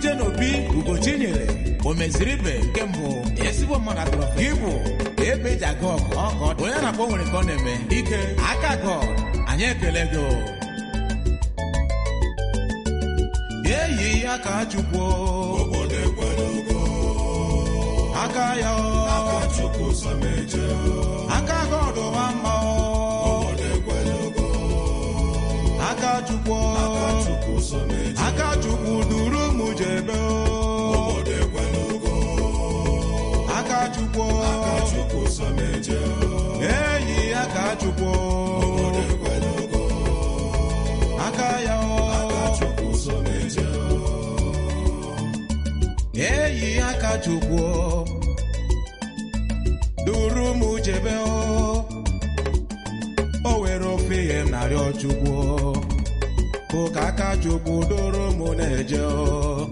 Duje n'obi Ugochinyere o meziri ibe nke mbụ ezigbo mmadụ atọrọ gị bụ ebe eji aga ọgụ ọkọ onye a na-akpọ nwere ka ọ na-eme ike aka God anyị ekele gị o. Eyi aka Chukwu Obodo ekwelugo, aka ya o. Aka Chukwu so m eje. Aka God wa mma o. Obodo ekwelugo, Aka Chukwu aka Chukwu so m eje. Aka Chukwu duru m jebe o. Obodo ekwelugo, Aka Chukwu aka Chukwu so m eje. Eyi aka Chukwu Obodo ekwelugo, aka ya o. Aka Chukwu so m eje. Eyi aka Chukwu duru m jebe o. O were ofe ihe m narịọ Chukwu bụ ka aka Chukwu duru m na-eje o.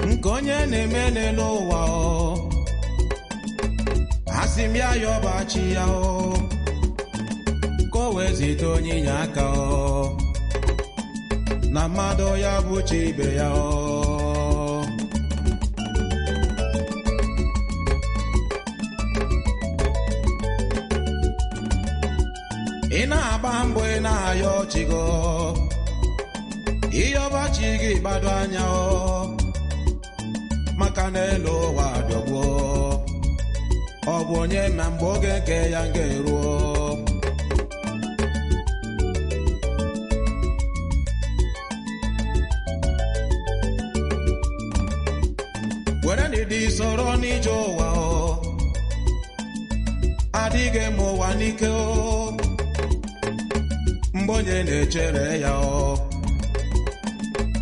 Nke onye na-eme n'elu ụwa o, asị m ya yọba chi ya o, ka o wee zite onye inye aka o, na mmadụ ya bụ chi ibe ya o. Ị na-agba mbọ ị na-ayọ chi gị ịyọba chi gị gbado anya o, maka na elu ụwa dọgbuo ọ bụ onye ma mgbe oge nke ya ga-eruo. Were ndidi soro n'ije ụwa o, adịghị m ụwa n'ike o, mgbe onye na-echere ya o,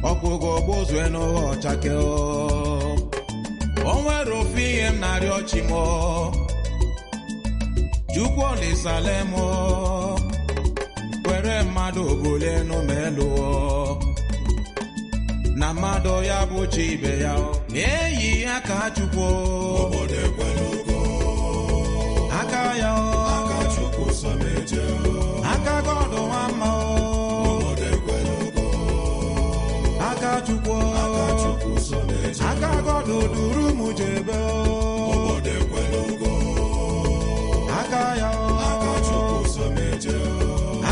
ọkwụgo gbozue n'ụwa ọchake o. O nwere ofu ihe m na-arịọ chi m o, Chukwu Olisalem o, were mmadụ bulie enu ma elu o, na mmadụ ya bụ chi ibe ya o. Eyi aka Chukwu Obodo ekwelugo, aka ya o. Aka Chukwu so m eje. Aka God nwa mma o. Obodo ekwelugo, Aka Chukwu aka Chukwu so m eje. Aka God duru m jebe o. Obodo ekwelugo, Aka ya o. Aka Chukwu so m eje.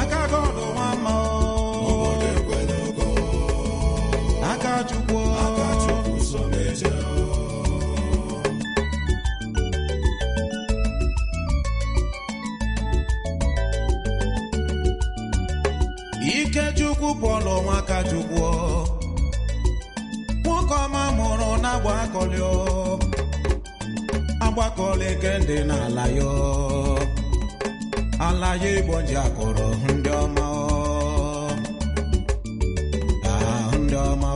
Aka God nwa mma o. Obodo ekwelugo, Aka Chukwu aka Chukwu so m eje. Ikechukwu Pọl nwaka Chukwu nwoke ọma mụrụ na-agbakọlị agbakọlị ke ndị n'ala ya ala ya Igbo ji akụrụ ndị ọma ah, ndị ọma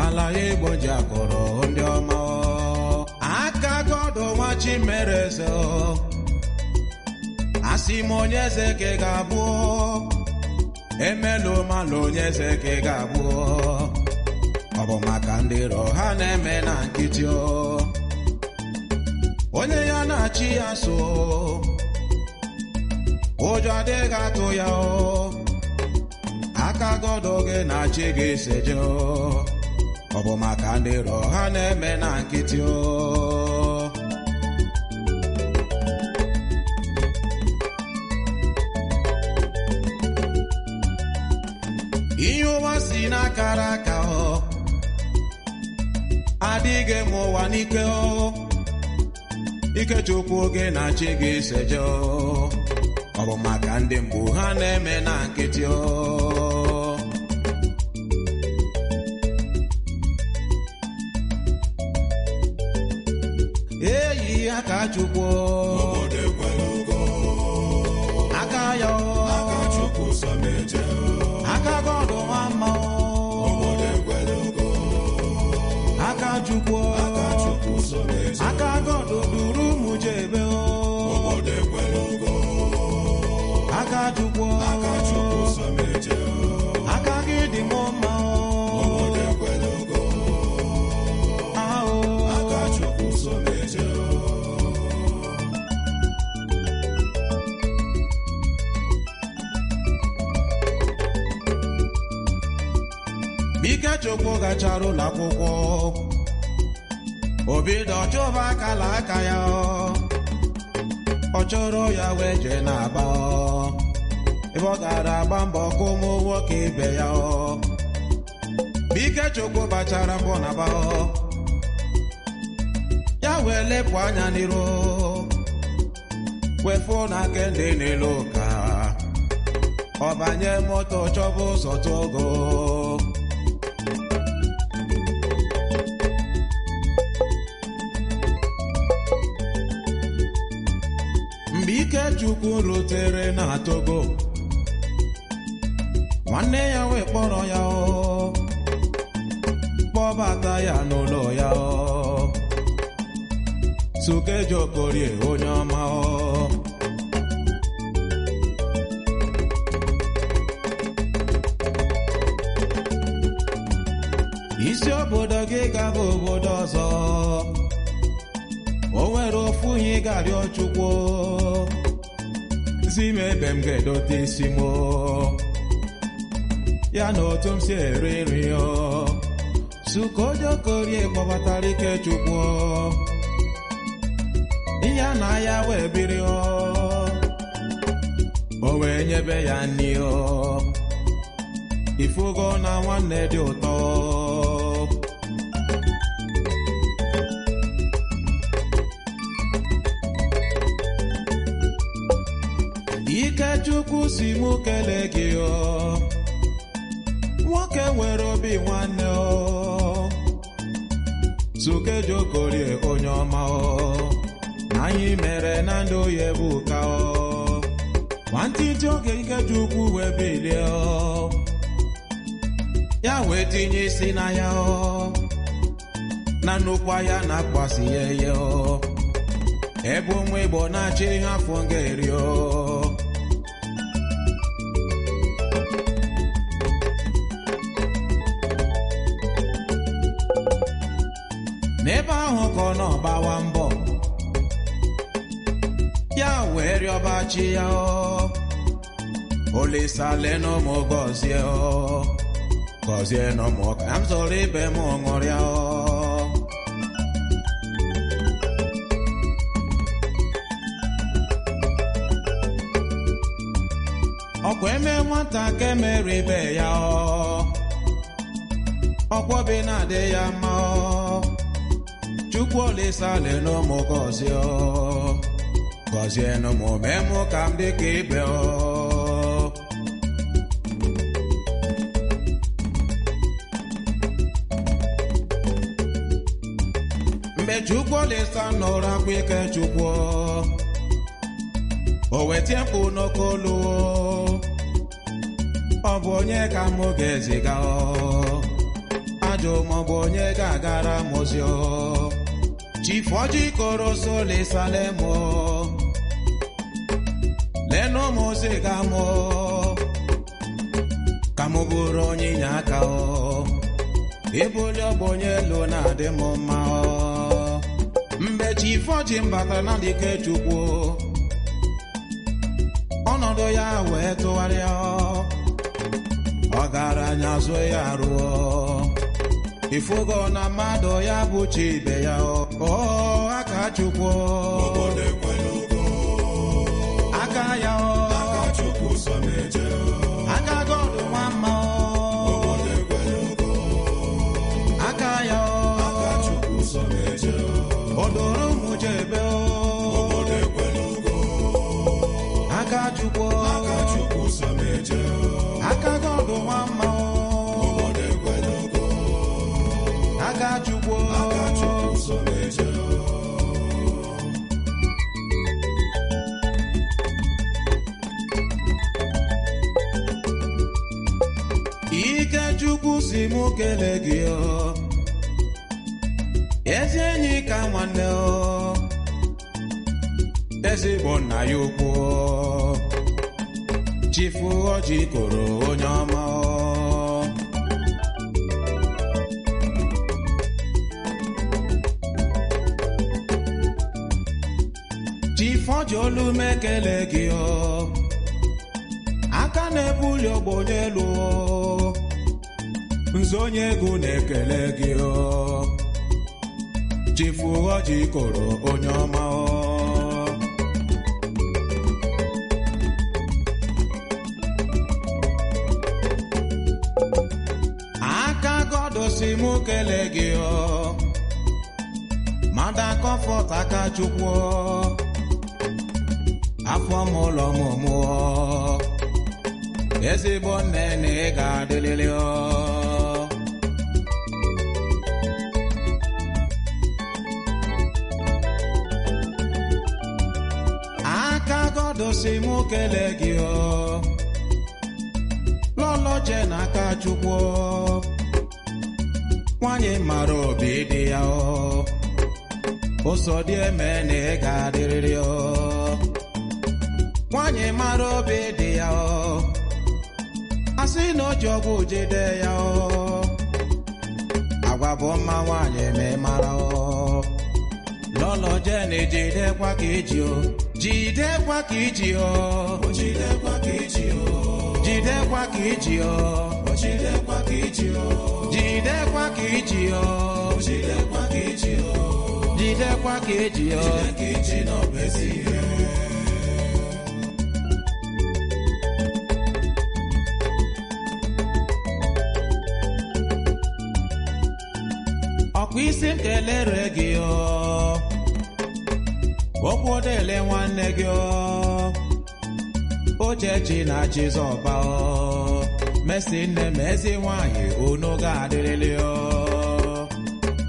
ala ya Igbo ji akụrụ ndị ọma. Aka gọdụ nwa chi mere eze asị m onye eze ka ị ga-abụ emelu malụ onye eze ka ị ga-abụ ọ bụ maka ndị iro ha na-eme na nkịtị o. Onye ya na-achị ya so ụjọ adịghị atụ ya o. Aka gọdọ gị na-achị gị seje o. Ọ bụ maka ndị iro ha na-eme na nkịtị o. Ihe ụwa si n'akara aka ọ adịghị m ụwa n'ike ọ Ikechukwu gị na chi gị seje ọ. Ọ bụ maka ndị mgbu ha na-eme na nkịtị ọ. Eyi aka Chukwu Obodo ekwelugo, aka ya ọ. Aka Chukwu so m eje. Aka God nwa mma ọ. Obodo ekwelugo, Aka Chukwu aka Chukwu so m eje. Aka God duru m jebe o. Obodo ekwelugo, Aka Chukwu aka Chukwu so m eje. Aka gị dị m mma o. Obodo ekwelugo, Ah, o. aka Chukwu so m eje. Ikechukwu gachara ụlọ akwụkwọ, obido chụba akala aka ya. Ọ chọrọ ya wee jee na-aba ebe ọ gara agba mbọ ka ụmụ nwoke ibe ya. Mgbe Ikechukwu bachara mbọ na ba, ya wee lepụ anya n'iru, wee fụ na kende n'elu ka ọ banye moto chọba ụzọ Togo. Mgbe Ikechukwu rutere na Togo, nwanne ya wee kpọrọ ya, o kpọbata ya n'ụlọ ya. O Sukejokorie, onye ọma o. Isi obodo gị gaba obodo ọzọ, o nwere ofu ihe ị ga-arịọ Chukwu: si m ebe m ga-edote isi m, ya na otu m si eri nri. O Sukojokorie kpọbatara Ikechukwu, ihe na ya wee biri. O wee nyebe ya nri. O ifugo na nwanne dị ụtọ. Ikechukwu si mụ kelee gị, o nwoke nwere obi nwanne. O Sukejokorie, onye ọma, o anyị mere na ndụ ya ebuka. O nwantịntị oge, Ikechukwu wee bilie, o ya wee tinye isi na ya, o na nnukwu ahịa na-akpasi ya eye, o ebe ụmụ Igbo na-achọ ihe afọ ga-eri. O n'ebe ahụ ka ọ nọ gbawa mbọ ya, wee rịọba chi ya, o Olisalenụmụ gọzie, o gọzie nụmụ ka m soro ibe m ṅụrịa. O ọkwa eme nwata ka emere ibe ya, ọ ọkwa obi na-adị ya mma. Ọ Chukwu Olisa lenụmụ gọzie, ọ gọzie nụmụ, mee mụ ka m dị ka ibe. Ọ mgbe Chukwu Olisa nụrụ akwa Ikechukwu, o wetie mkpu n'oke olu: ọ bụ onye ka mụ ga-eziga? Ajụ maọbụ onye ga-agara m ozi? Chifoji koro solisalemo lenu m ziga m, ka m bụrụ onye inye aka. Ebuli ọgbọ onye elu na-adị m mma. Mgbe Chifoji batara na Ikechukwu, ọnọdụ ya wee tụgharịa. Ọgaranya zụọ ya rụọ, ifugo na mmadụ ya bụ chi ibe ya. O aka Chukwu. Obodo ekwelugo. Aka ya. Aka Chukwu so m eje. Aka God nwa mma. Obodo ekwelugo. Aka ya. Aka Chukwu so m eje. Odoro mụ jebe. Obodo ekwelugo. Aka Chukwu. Aka Chukwu so m eje. Aka God nwa mma. Obodo ekwelugo. Aka Chukwu. Aka Chukwu so m eje. Ikechukwu si mụ kelee gị, ọ ezi enyi ka nwanne, ọ ezigbo nna ya ukwu, ọ Chifu Ọjị koro, onye ọma. Ọ Chifu Ọjị, olu m ekele gị, ọ aka na-ebuli ogbenye elu, ọ Nze onye egwu na-ekele gị o. Chifu Ọjị koro onye ọma o. Aka gọdụ si mụ kele gị o. Mada Comfort aka Chukwu o. Afọ m ụlọ m mụọ. Ezigbo nne na ị ga-adịlịlị o. Aka gọdụ si mụ kele gị o. Lọlọ je n'aka Chukwu o. Nwanyị mara obi dị ya o. Ụsọ dị eme na ị ga-adịrịrị o. Nwanyị mara obi dị ya o. Asị na o ji ọgwụ jide ya o. Agwa bụ mma nwanyị ma ị mara o. Lọlọ je na jidekwa ka iji o. Jidekwa ka iji o. Jidekwa ka iji o. Jidekwa ka iji o. Jidekwa ka iji o. Jidekwa ka iji o. Jidekwa ka iji o. Jidekwa ka iji o. Jide ka iji na ọ bụ ezi ihe. Ọkwa isi m kelere gị o. Okwu odele nwanne gị o. Ochechi na Chizọba o. Mesi nne m ezi nwanyị unu ga-adịrịlị o.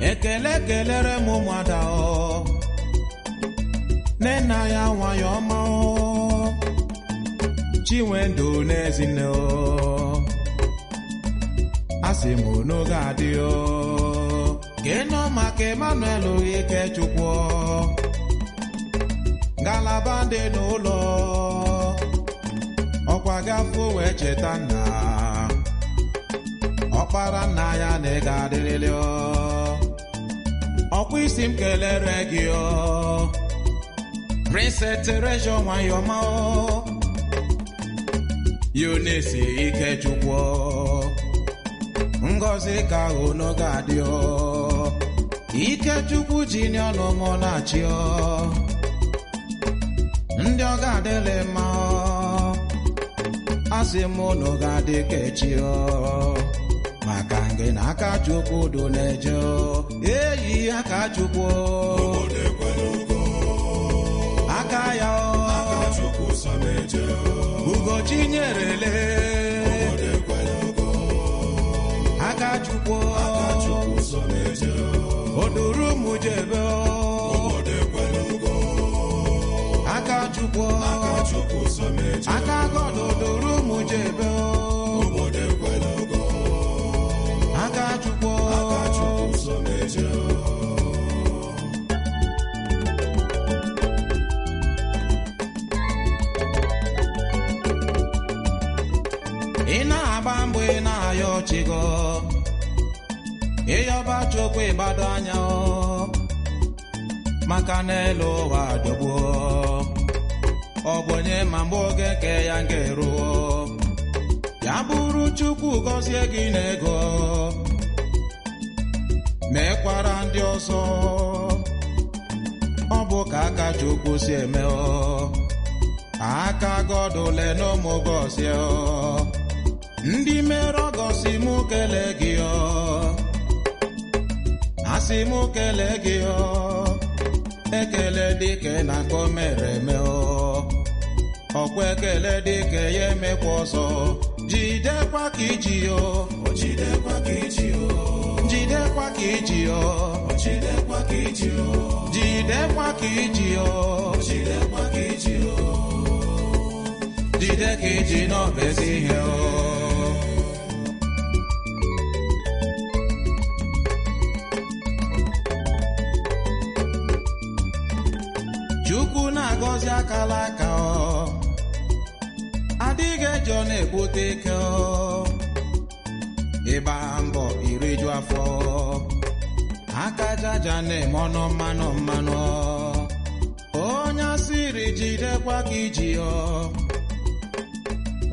Ekele kelere m ụmụada o. Nne nna ya nwanyị ọma o. Chinwendu n'ezinne o. Asị m unu ga-adị o. Ka ịnọ maka Emmanuel Ikechukwu o. Ngalaba dị n'ụlọ ọkwa gafụ wee cheta nna ọkpara nna ya na ị ga-adịrịlị o. Ọkwa isi m kelere gị o. Princess Teresa Nwayọma o. Eunice Ikechukwu o. Ngọzi ka unu ga-adị o. Ikechukwu ji n'ọnụ mụ na-achị o. Ndị ọ ga-adịlị mma o. Asị m unu ga-adị ka echi o. Maka ngị na aka Chukwu dị na-eje o. Eyi aka Chukwu o. Obodo ekwelugo. Aka ya o. Aka Chukwu so m eje o. Ugochi nyerele. Obodo ekwelugo. Aka Chukwu o. Aka Chukwu so m eje o. Oduru mụ jebe o. Obodo ekwelugo. Aka Chukwu o. Aka Chukwu so m eje o. Aka God oduru mụ jebe o. Obodo ekwelugo. Aka Chukwu o. Aka Chukwu so m eje o. Ị na-agba mbọ ị na-ayọ chigo ịyọba Chukwu ịgbado anya o maka n'elu ụwa dọgbuo ọ bụ onye ma mgbe oge nke ya ga-eruo ya bụrụ Chukwu gọzie gị n'ego mekwara ndị ọzọ ọ bụ ka aka Chukwu si eme o aka gọdụle n'ụmụ gọzie o ndị mere ọgọsi mụ kele gị ọ asị mụ kele gị ọ ekele dike na nke o mere eme ọ ọkwa ekele dike ya emekwa ọzọ jidekwa ka iji o Jidekwa ka iji o. jidekwa ka iji o Jidekwa ka iji o. jidekwa ka iji o Jidekwa ka iji o. jide ka iji n'ọbụ ezi ihe o. Chukwu na-agọzi akala aka ọ adịghị eji ọ na-ebute ike ọ ịgba mbọ iriju afọ aka jaja na-eme ọnụ mmanụ mmanụ onye asịrị jidekwa ka iji ọ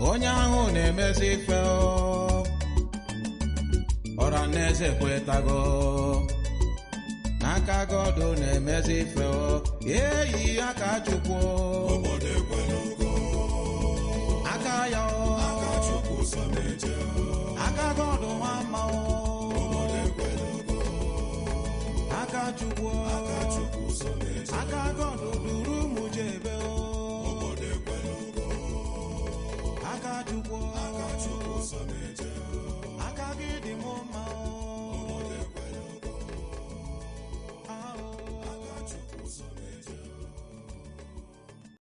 onye ahụ na-emezi ife ọ. Ọra na eze kwetago n'aka God na-emezi ife o, eyi aka Chukwu. Obodo ekwelugo. Aka ya o. Aka Chukwu so m eje o. Aka God nwa mma o. Obodo ekwelugo. Aka Chukwu. Aka Chukwu so m eje. Aka God duru mụ jebe o. Obodo ekwelugo. Aka Chukwu. Aka Chukwu so m eje o. Aka gị dị m mma o.